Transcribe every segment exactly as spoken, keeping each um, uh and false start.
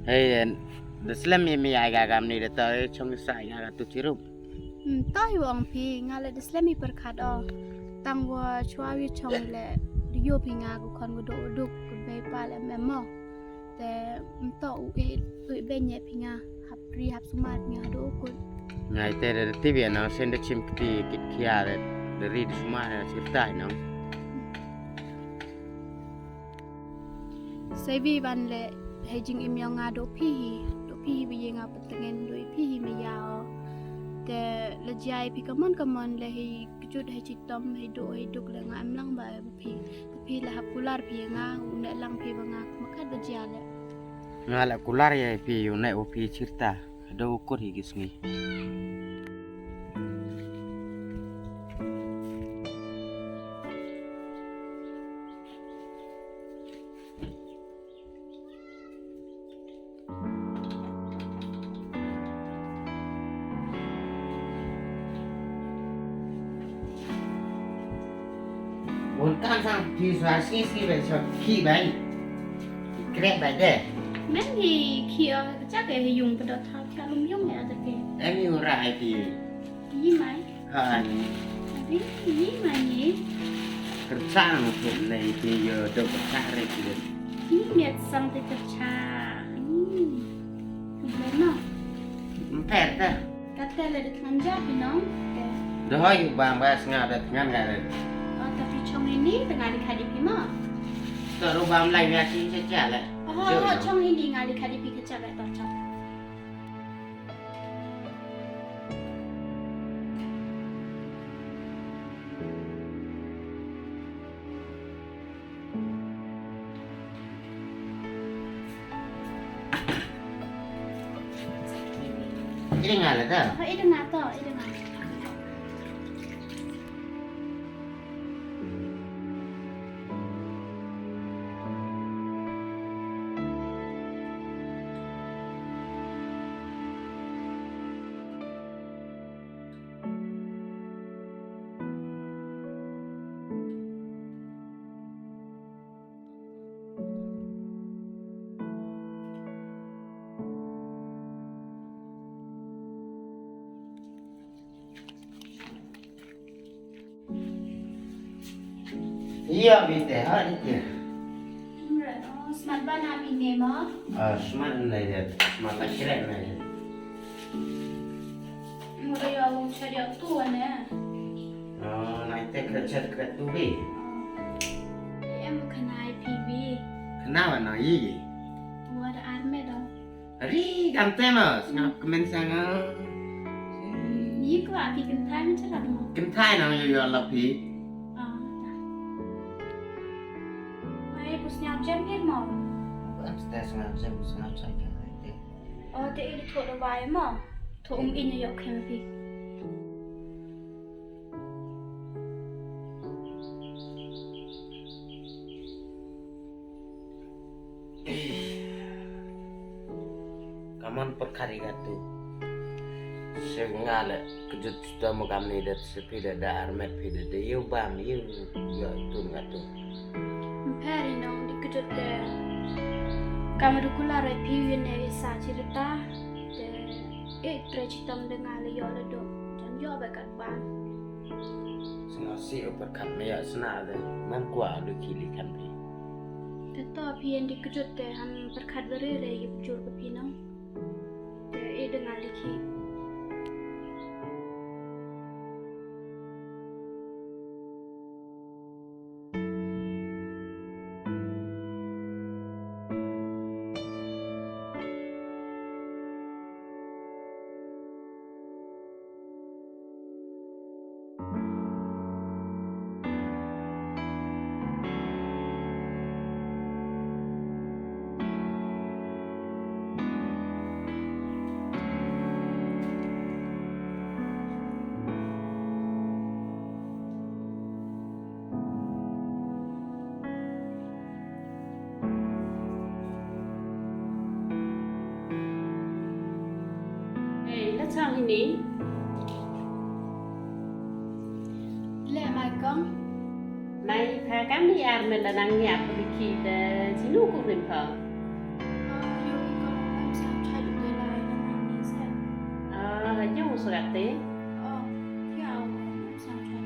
Hei, da slem ïa me ïa ka kamni da to chong sa ïa ka tu chirup. Hmm, to hi ong phi nga le da slem i pyrkhat o. Tang wa chwa wi chong le da ïoh phi nga ku khon wa duk duk ku bei pa le mem mo. Te mto u e u e ben ye phi nga hap ri hap sumar phi nga do kut. Ngai te da ti bia na sen da chim kti kit khia da ri da sumar da sirtai no. Sevi ban le hei jing im yong nga do phi hi do phi hi bi ye nga petengen do phi hi me ya o. Te le jai phi kamon kamon le hei kejut hei chitom hei do hei duk le nga em lang ba phi. Phi la hap kular phi nga u ne lang phi ba nga makat ba jia le. Nga la kular ya phi u ne u phi chirta do u kur hi ki sngi. Bun kan sang phi sa sngi sngi bai sa khi bai. Krek bai de. Men hi khi o ka chak e yung pa dot thau cha lum yung ya ta ke. Em yu ra ai phi. Yi mai. Ha ni. Abi yi mai ni. Kerchang phi nei phi yo do kerchang re phi. Yi miat sang te kerchang. Hmm. Problema. Mper ta. Kata le da tngan ja phi nong. Te. Da hoi u bam ba snga da tngan ga le. O ta phi chong ini tngan di khadi phi ma. Ta ru bam lai nga chi cha cha le. Oh, chong ini nga di khadi phi cha ga ta chong. Ida nga la ta? Oh, ida nga to, ida nga. Iya, bite, ha, iya. Smat ba na mi ne ma? Ah, smat na ya, smat la kira na ya. Mo da ya u char ya tu ne. Oh, na ite kira char kira tu bi. Em kana ai pi bi. Kana wa na yi. Wa da arme da. Ri kam te no, sngap kmen sanga. Yi ko aki kentai men chala mo. Kentai no yo yo la pi. Ah, ta. Ai, bus nyap jam pir mo. Am ste sngap jam sngap sai ka te. Oh, te ini thok da wai mo. Thok um ini yo khem pi. Kamon pyrkhat ïa katu. Se nga le kejut juta mo kamni da se phi da da armet phi da da ïew bam ïew ïa tun katu. Mpher ïa nong di kejut de. Kam da kular ïa phi ïa ne ïa sa chirita de. Eh, tre chitom de nga le ïoh le do. Jan ïoh ba kat bam. Sngewsih u pyrkhat me ïa sna de. Mam kwah u dei ki li kan phi. Te to phi ïa di kejut te ham pyrkhat beri re ïa pjur ke phi nong. Te eh de nga li ki. Ei, la chang hini. Le mai kong. Mai pha kam ni ar me la nang ni ap ki te jinu ku rim pha. Oh, yo kong. Surat te. Oh, ïa, um, sang chan.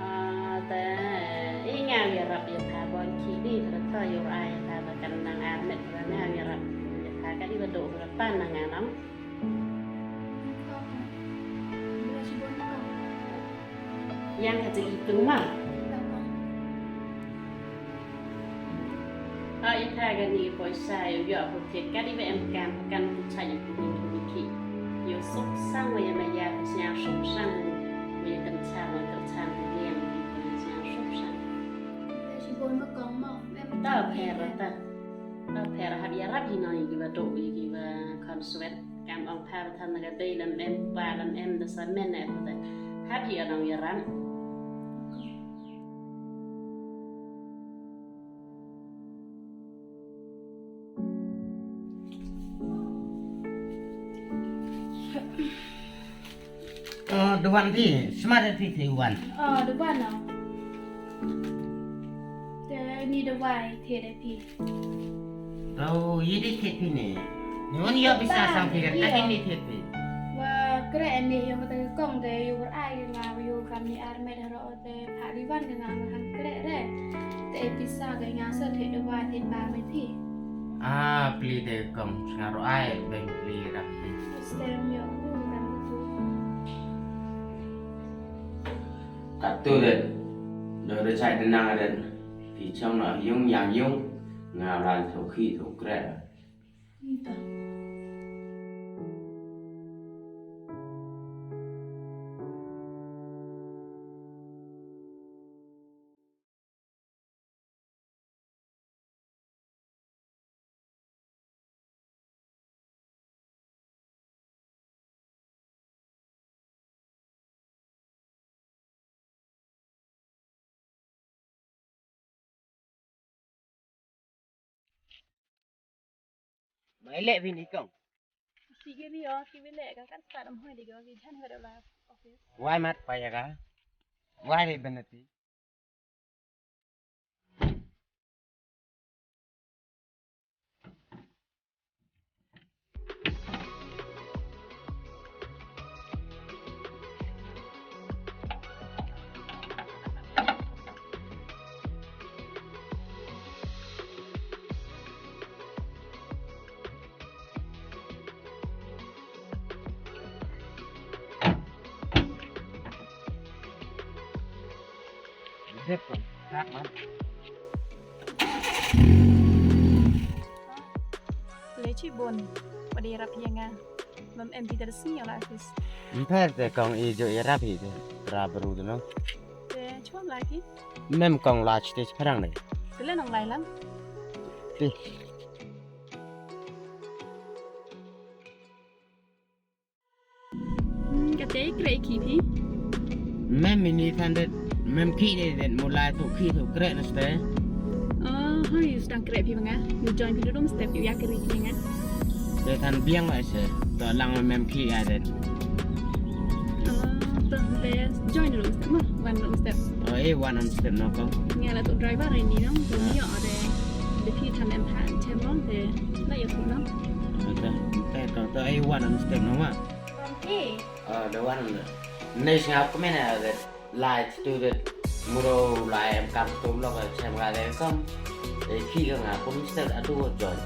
Ah, te, i nga ïarap ïa pha ban ki ni, te to ïa ai pha ba kan nang ar met ba nga ïarap ïa pha ka di ba do ba pan nang nang. Yang ka te itu ma. Ha ita gani poisa ïa ïa putih kadi ba em kam kan tu cha ïa putih putih ki. Ïa suk sang wa ïa ma ïa sñiaw suk sang wa ïa kan cha wa kan cha wa ïa sñiaw suk sang. Ita shi bon ma kong ma em ta pher ta. Ta pher hap ïa rap hi no ïa ki ba tu ïa ki ba kan suet kam ong pher than na ka dei lam em pa lam em da sa men ne putih. Hap ïa nong ïa rap. Oh, da wan phi, smat da phi phi wan. Oh, da wan no. Te ni da wai thied da phi. Oh, yi di thied phi ni. Ni wan yo bisa sang phi kan ni thied phi. Wa kre ni yo kata kong de yo ber ai nga yo kam ni armet haro. Te pha di wan ka nga ma han kreh re. Te pisa ka nga sa the de wa the ba me thi. Ah, pli de kong sngaro ai beng pli rap pli. Stem yo ku kan ku. Katu de. Do de chai de nang de. Phi chong na yung yang yung. Nga lan tho khi tho kreh. Nta. Mai leh phi ni kong. Sige ni o, ki bi leh ka kan start am hoi de ki jan hoi de la office. Wai mat pa ya ka. Wai de benati. Zip ko. Hak man. Leh chi bun. Padi rap ïa nga. Mam em piter sngi la office. Mper te kong i jo i rap hi te. Ra beru tu no. Te chuan lagi. Mem kong la chi te chi perang ne. Te le nang lai lang. Ti. Hmm, kata i kreh ki phi. Mem ini than det, mem ki de det mulai tu ki tu kreh na ste. Oh, hoi, stang kreh phi banga. Yu join phi dum step yu ya kri ki nga. De than biang wa se, to lang mem ki ya det. Oh, to de join dum step ma, one dum step. Oh, eh, one dum step no ko. Nga la tu driver ini no, tu ni yo de. De phi than em pha, chem long de, la yo tu no. Ata, ata, to, to, eh, one dum step no ma. Wan phi. Ah, da wan. Nei sngap kmen a da lai tu da muro lai em kam tu lok a chem ga da kam. E ki ga nga kum stel a du join.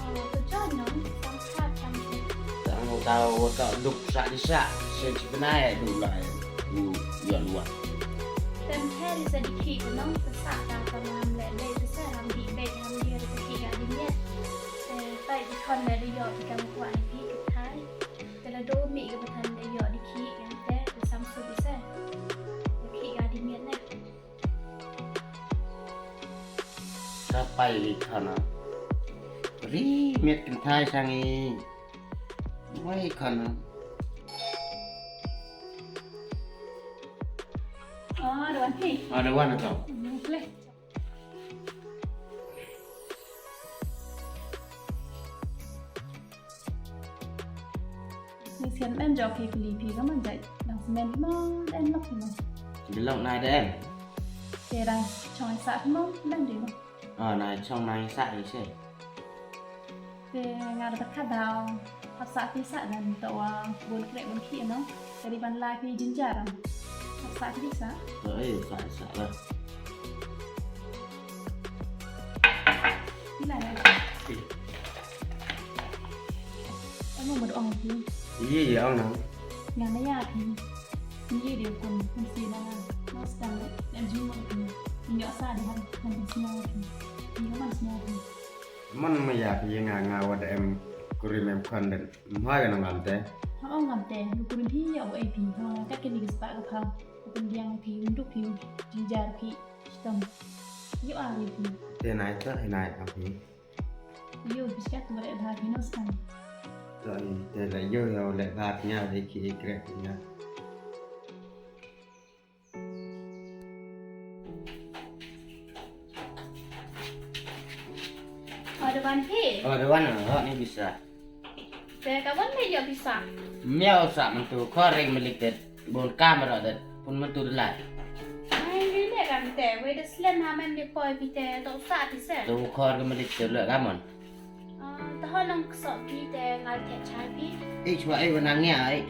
Oh, to join no, sam khat sam khat. Tang ta wa ka duk sa di sa, sen si bnai du lai. Du yon wa. Tem theri sa di ki no, sa sa ta ta ngam le le sa ram di be ram di sa ki ga di miet. Te tai di kon le di yo di kam kwa di ki thai. Te la do mi ka pathan de yo di ki kan te de sam su di se. Di ki ka di miet ne. Ka pai li khana. Ri miet kan thai sang i. Wai khana. Oh, da wan hi. Ah, da wan to. Hmm, play. Ni sian men jok ki kuli pi ka man jai. Dang semen ma den lok ma. Di lok na den. Te dang chong sa ma den di ma. Ah, na chong na sa i se. Te nga da ka daw. Sa pisa dan to wa bun krek bun ki no. Jadi ban la ki jinjar. Sa pisa. Ai sa sa lah. Ila dah. Anu mad ong phi. Iya iya ong nang. Nga maya phi. Iya dia pun pun si nang. Mas tang dan jumpa phi. Nyo sa dia han han phi sini phi. Iya man sini phi. Man maya phi nga nga wad em kurim em konden. Mhai ka nang lamte. Ha ong lamte. Lu kurim phi ya o ai phi. Ha ka kini gispa ka pha. Pun diang phi unduk phi. Jinjar phi. Stom. Yo a phi. Te nai ta nai a phi. Yo, biskat tu leh bha phi no stan. Te te le yo yo le bha nya de ki krek nya. Ada ban phi. Oh, ada wan ha ni bisa. Te ka wan le yo bisa. Miau sa mentu koreng melik det. Bon kamera det. Pun mentu delai. Ai ni le kan te we de slem ha men de poi phi te to sa phi se. Tu kor ke melik te le kamon. Ah, taho nang ksok phi te ngal te chai phi. Eh, chwa eh, wanang ya eh.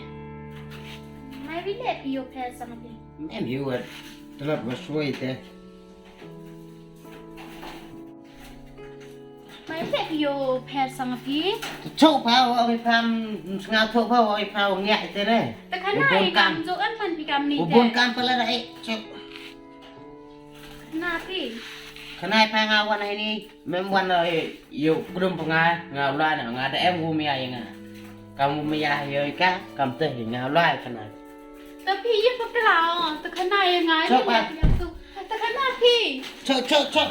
Mai wi le phi yo pher sang phi. Em yu wat. Telat wa shwai te. Mai le phi yo pher sang phi. Chok pha wa wi pha, snga chok pha wa wi pha wa ngiah te ne. Te khana i kam jok an pan phi kam ni te. Bun kam pala da eh. Chok. Na phi. Khana i pha nga wan hai ni. Mem wan na yo kudum pa nga nga ulai na nga da em wu mia ya nga. Kam wu mia yo ka kam te hi nga ulai kana. Ta phi ye pa kla ta khana ya nga. Chok pa. Ta khana phi. Chok chok chok.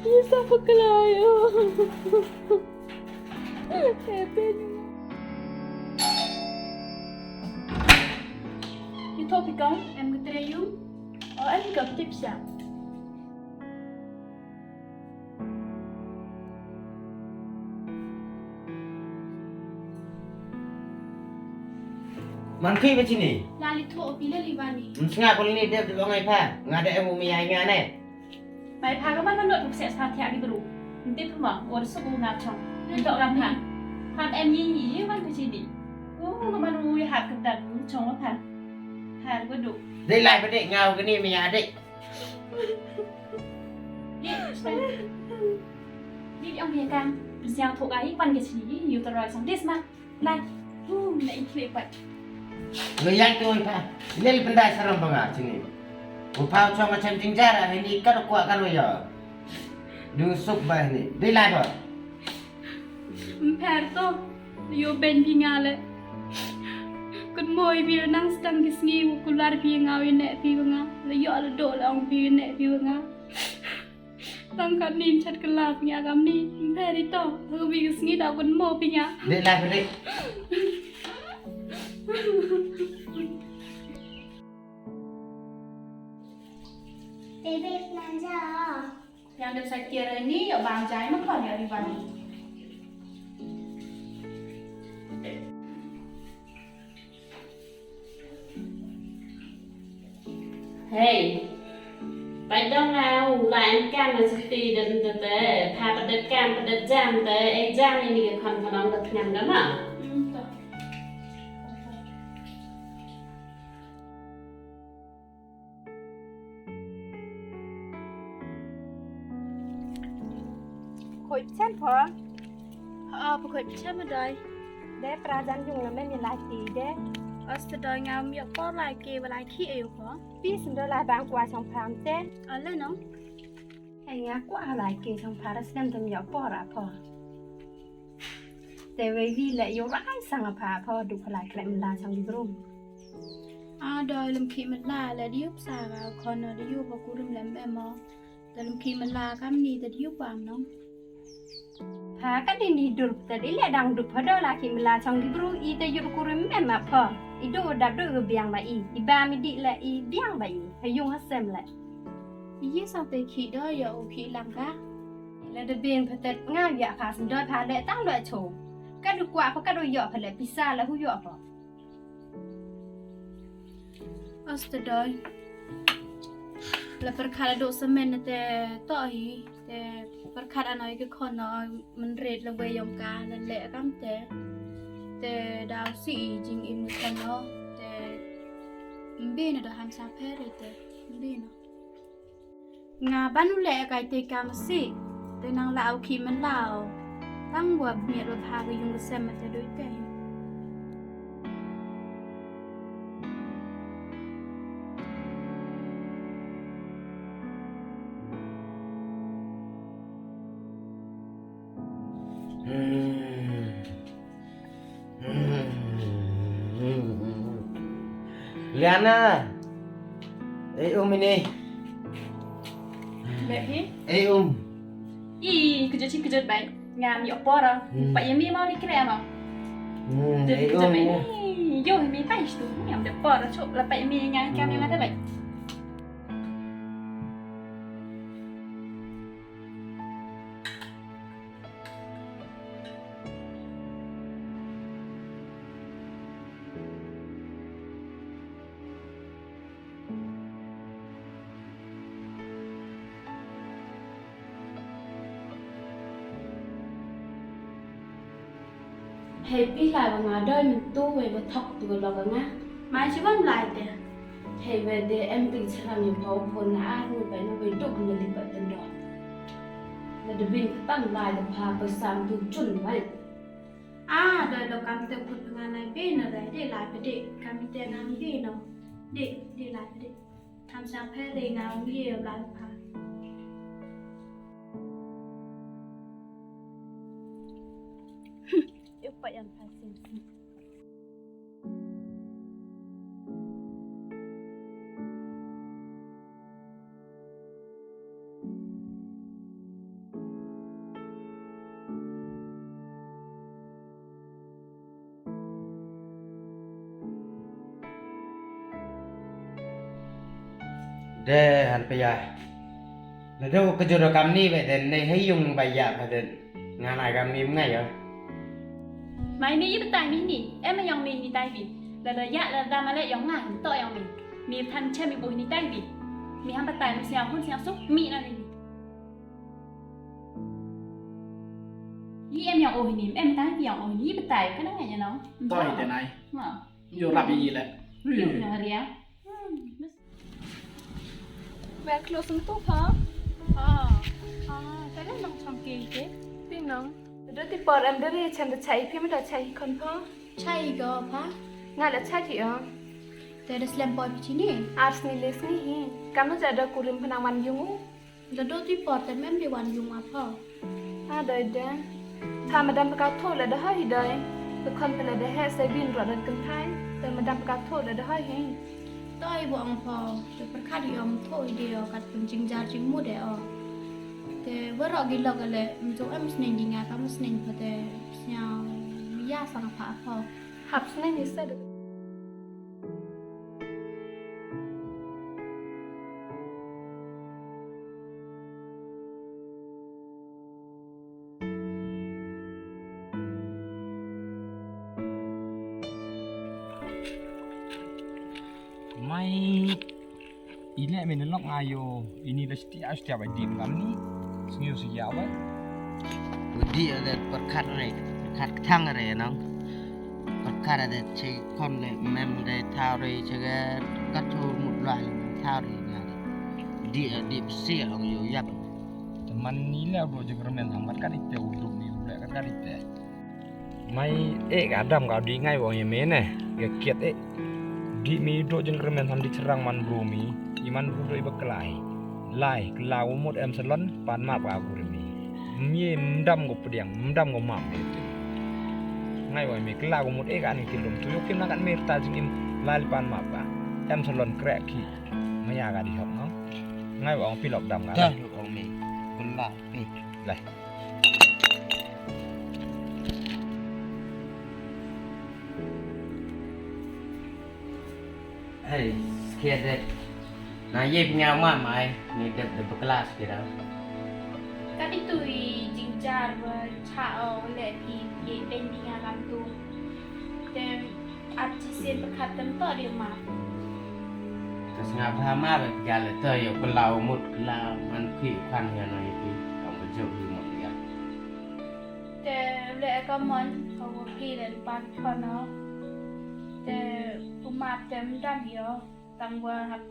Ye sa pa kla yo. Ito pikong em ketreyung o em ka tip siang. Man khui ba chini. Lali tho pila li bani. Msnga ko ni dep dep ngai pha. Nga da em u mi ai nga ne. Mai pha ka man man dot pukse sa thiak ni bru. Nti puma or su u nga chong. Ntok ram pha. Pha em yi yi man ka chini. U ka man u ya hap ka dan chong pha. Pha ba du. Dei lai ba dei nga u ka ni mi ya dei. Ni, ni ong ya kan. Siang thok ai pan ka chini yu ta roi sang dis ma. Lai. Hu, na i kle pat. Lo yang tu pa. Lel benda saram banga chini. Ko pau chong macam jinjar hari ni kar kuat kar yo. Dung suk bah ni. Di lai ba. Mper to. Yo ben bi nga le. Kun moi bi nang stang ki sngi ku lar bi nga wi ne bi nga. Le yo le do le ong bi ne bi nga. Tang kat nim chat kelap nya kam ni. Very to. Aku bi sngi da kun mo pi nya. Dek lah dek. Baby manja. Yang dep sa kira ni ya bang jai ma kon ya riba ni. Hey. Pai dong nga u la em kan na siti den te te. Pha padet kan padet jam te. Eh jam ini ke khon khon ong kat nyam dama. Khoi chem pho. Ha, pho khoi chem dai. De prajan jung la men lai ti de. As te dai ngam yok por lai ke ba lai ki e pho. Pi sim do lai bang kwa chong pham te. Ale no. Ai nga kwa lai ke chong phara snem tem yok por a pho. Te wei wi le yo rai sang a pha pho du pha lai klem la chong di brum. A doi lem ki mala le diu psa ga khon diu pha kurum lem emo. Te lem ki mala kam ni te diu pam nong. Pha ka di ni dur te di le dang du pha do la ki mala chong di bru i te yur kurum em ma pha. I du dap du biang ba i. I ba mi di le i biang ba i. Ha yung ha sem le. I ye sang te ki do ya u ki lang ka. Le de beng pha te nga ya pha sem do pha le tang do cho. Ka du kwa pha ka du yo pha le pisa le hu yo pha. As te doi. La pyrkhat la duk semen te toh hi, te pyrkhat ano ïa ki khon no mynrit la wei yong ka la leh kam te. Te daw si i jing im khon no, te mbi na da ham sa pher te mbi no. Nga ban u leh kai te kam si, te nang la au ki men lao. Tang wa bniat wa pha ka yung ka sem ma te doi te. Liana. Ei um ini. Beb hi. Ei um. I kejut hi kejut bai. Ngam ïoh por. Hmm. Pat ïa mi mau ni kre mau. Hmm, ei um. Yo mi pai stu. Ngam da por. Chuk la pat ïa mi ngam kam ïa ma da bai. Hei phi lai ba nga doi mynta wei ba thok tu ka lok ka nga. Mai shi bam lai te. Hei wei de em phi shrang ïa pha u phone na ar wei ba na wei duk na li ba tendon. Na de bin ka tang lai da pha ba sam tu chun wei. Ah, doi lo kam te put nga nai be na dai de lai pha de kam te nang be no. De, de lai pha de. Tham sang phe re nga ong ye lai pha. Yo pa yan pha sim sim. De han pia. Nado ka juro kamni be den ne hei yung ba ya ba den. Ngan ai kamni ngai ya. Mai mi i betai mi ni, em yang mi ni tai bi. Lada ya lada male yang ngai to yang mi. Mi than chem mi boh ni tai bi. Mi ham betai mi siang hun siang suk mi na ni. Yi em yang oh ni, em tai yang oh ni betai kana ngai ya no. Toi te nai. Ma. Yo rabi yi le. Yo na ria. Wer klo sung tu pha. Ah. Ah, tare nang cham ke ke. Ti nang. Da ti por em da ri chem da chai phi ma da chai kon pha. Chai go pha. Nga la chai ti o. Te da slem poi pi chini. Ar sni le sni hi. Kam ja da kurim pha nang wan yung u. Da do ti por te mem di wan yung ma pha. Ha doi de. Tha madam ka tho le da ha hi doi. Te khon te le da he se bin ro da kynthai. Te madam ka tho le da ha hi. Toi bo ong pha. Te pyrkhat i ong tho i de o kat pun jingjar jingmut de o. Te waro gi lok le mjo em sneng gi nga kam sneng pha te sñiaw ya sang pha pha. Hap sneng i se de. Mai. Ile me ne lok nga yo ini le stia stia ba dim kam ni. Sngiu si ya ba. Di ada perkat re, perkat thang re nang. Perkat ada che kon le mem de thaw re che ga kat thu mut lai thaw re nga. Di di si ong yo yap. Teman ni le do je kermen hambat kan ite udu ni le kan ite. Mai eh ka dam ka di ngai wong ye me ne. Ga kiat eh. Di mi do jeng kremen ham di cherang man bru mi. Iman bru do iba kelai. Lai kela umut em salon pan map ka guri mi. Mi mdam go pediang mdam go map mi. Ngai wong mi kela umut eh ka ni kilum tu yokim na kan mi ta jing im lai pan map ka. Em salon krek ki. Maya ka di hok no. Ngai wong pilok dam ka. Dah lok ong mi. Kela eh. Lai. Hei, skia de. Na ye pnya ma mai, ni de de beklas kira. Kan itu i jingjar ba cha o le i ye pending alam tu. Tem ap ci sen berkat tem to di ma. Ka sngap bha ma ba ka le to ïa u kylla u mut kylla man khih u khan ïa no ïa phi. Ka ba jop hi mut ïa. Te u leh ka mon ka wa phi le pa phi no. Te u map te mdam ïa tang wa hap.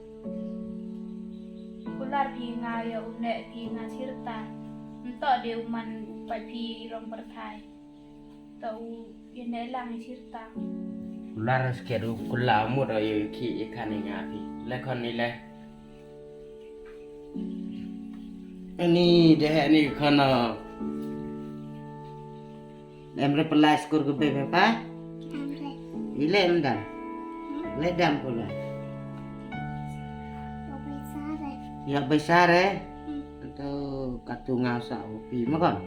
Kular phi nga ïa u leh phi nga sirta. Nto de u man u pa phi rong perthai. Ta u ïa ne lang sirta. Kular sket u kular mut ïa ki ïa kane nga phi. Le kon ni le. Ani de ni kono. Em re pelai skur ke bebe pa? Em re. Ile em dam. Hmm? Le dam pula. Ïa besar eh. Ïa besar eh. Hmm. Tu katu ngau sa upi makon.